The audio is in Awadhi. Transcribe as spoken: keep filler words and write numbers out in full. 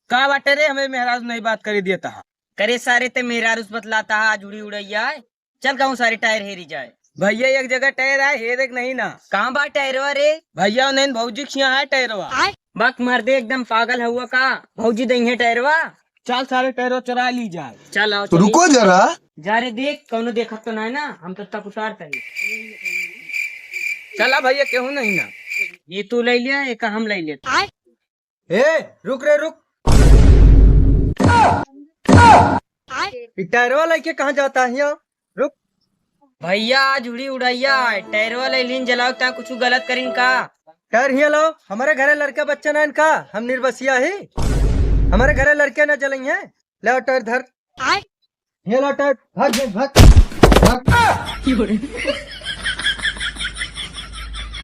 का बाटे रे, हमें मेहरारू नहीं बात करे दिया था। करे सारे ते मेहरारू से बतलाता है, आज उड़ी उड़ैया है। चल कहूँ सारे टायर हेरी जाए। भैया एक जगह टायर आए, हेरे के नहीं ना। कहाँ बा टायरवा रे? भैया नहीं, भौजी के यहाँ है टायरवा। बक मर्दे, एकदम पागल हुआ का? भौजी दई है टायरवा। चल सारे टायरवा चुरा ली जाए। चल आओ, चली। रुको जरा। जा रे देख, कौनो देखत तो नहीं ना, हम तो तक उतार तनी। चला भैया, केहू नहीं ना। ये तू ले लिया, एक हम ले लेते। ए, रुक रे, रुक। ई टायरवा लेके कहाँ जाता है यहाँ? रुक। भैया, आज उड़ी उड़ैया है, टायरवा ले लीन जलाओ, ता कुछ गलत करिन का? टायर हियाँ लाओ, हमारे घरे लड़का बच्चा ना इनका, हम निर्बसिया ही। हमारे घरे लड़के ना जलई हैं। ले टायर धर। ये लो टायर, भाग, भाग, भाग। भाग।